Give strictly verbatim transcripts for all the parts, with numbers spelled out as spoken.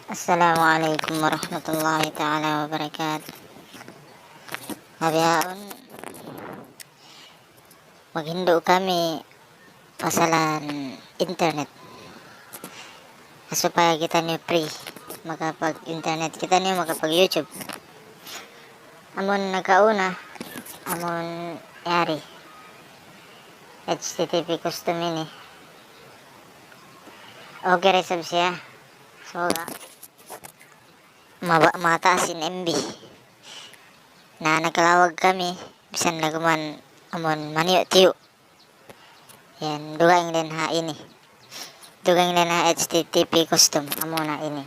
Assalamu alaykum warahmatullahi ta'ala wabarakatuh. Bihaun, maghindu' kami pasalan internet. Supaya kitaniyu free makapag-internet, kitaniyu makapag-YouTube. Amun nakauna, amun yari, H T T P custom ini. Okay ra isab siya. Sawga', maba-, mataas in M B. Na nakalawag kami, bisan laguman amun maniyu'-tiyu'. Yan, dugaing dayn ha ini. Dugaing dayn ha H T T P custom, amuna ini.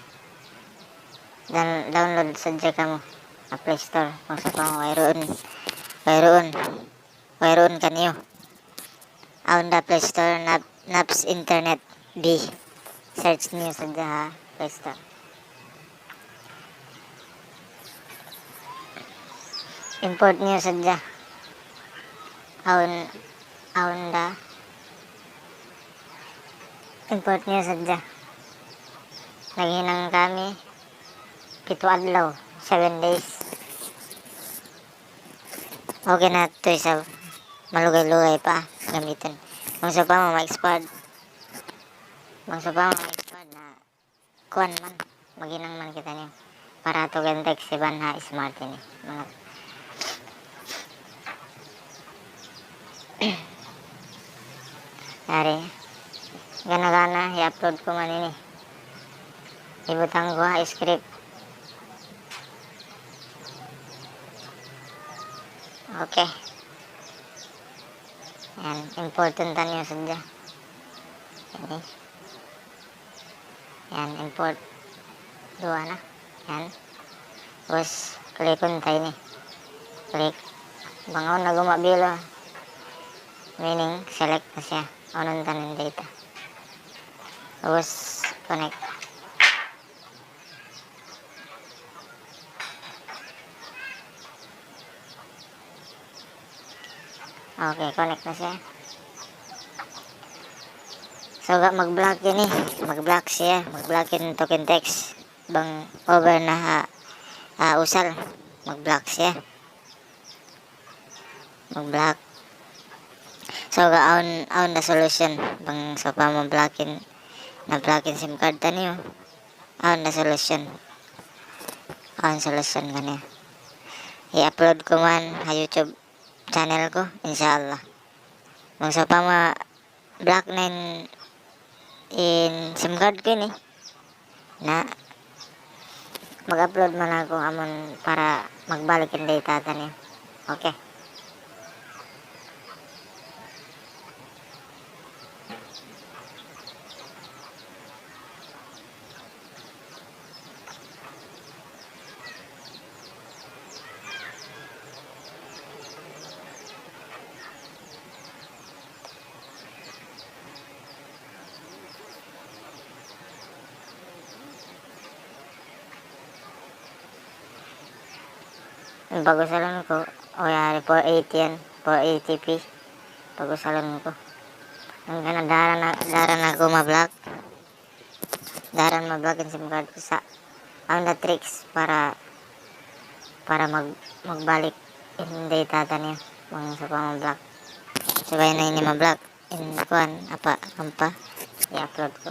Dan download sadja kamu ha Play Store. Bang sawpama wayruun, wayruun, wayruun kaniyu. Awn da Play Store, Nap-, Naps Internet B. Search niyu sadja ha Play Store. Import niyu sadja. Awn, awn da. Import niyu sadja. Naghinang kami pitu adlaw, seven days. Okay na tuud isab. Malugay-lugay pa gamitun. Bang sawpama ma-expired. Bang sawpama ma-expired na kuwan man, maghinang man kitaniyu. Para tuud in text iban ha smart ini. Manga yari. Gana-gana, i-upload ku man ini. Ibutang ku ha script. Okay. Yan, import taniyu sadja. Ini. Yan, import. Duwa na. Yan. Tapos, click-un ta ini. Click. Bang awn na gumabila, meaning select na siya. On-un ta in data. Tapos, connect. Okay, connect na siya. Sawga' mag-block ini. Mag-block siya. Mag-block in token text. Bang over na ha, ah, usal, mag-block siya. Mag-block. Sawga' awn, awn da solution. Bang sawpama ma-block in, na-block in SIM card taniyu. Awn da solution. Awn solution kaniya. I-upload ku man ha YouTube channel ku, insha Allah. Bang sawpama ma-block na in, in SIM card ku ini, na mag-upload man aku amun para magbalik in data taniyu. Okay. Pag-usalun ku, o yari, four eighty yan, four eighty p. Pag-usalun ku. Hangkan na daran na, daran na aku ma-block. Daran ma-block in SIM card ku sa'. Awn da tricks para, para mag-, magbalik in data taniyu bang sawpama ma-block. Subay na ini ma-block in kuwan, apa, ampa i-upload ku.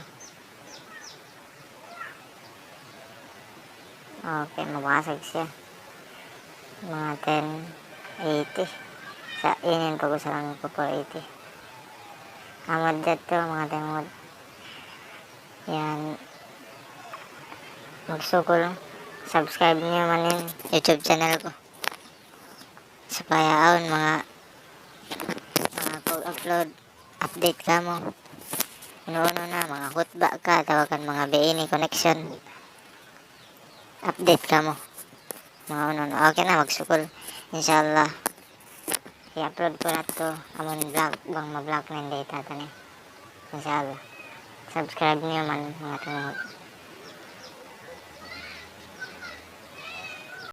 Okay, mabasag siya. Manga ten eighty. Sa' ini in pag-usalun ku, four eighty. Amat jatu, manga ten eighty. Yan. Magsukul, subscribe niyu man in YouTube channel ku. Supaya awn manga, manga pag-upload, update kamu. Unu-unu na, manga khutba ka, atawa kan manga biya' ini connection. Update kamu. Manga unu-unu. Okay na, magsukul. Insha Allah. I-upload ku na tu, amun block, bang ma-block na in data taniyu. Insha Allah. Subscribe niyu man, manga tungud.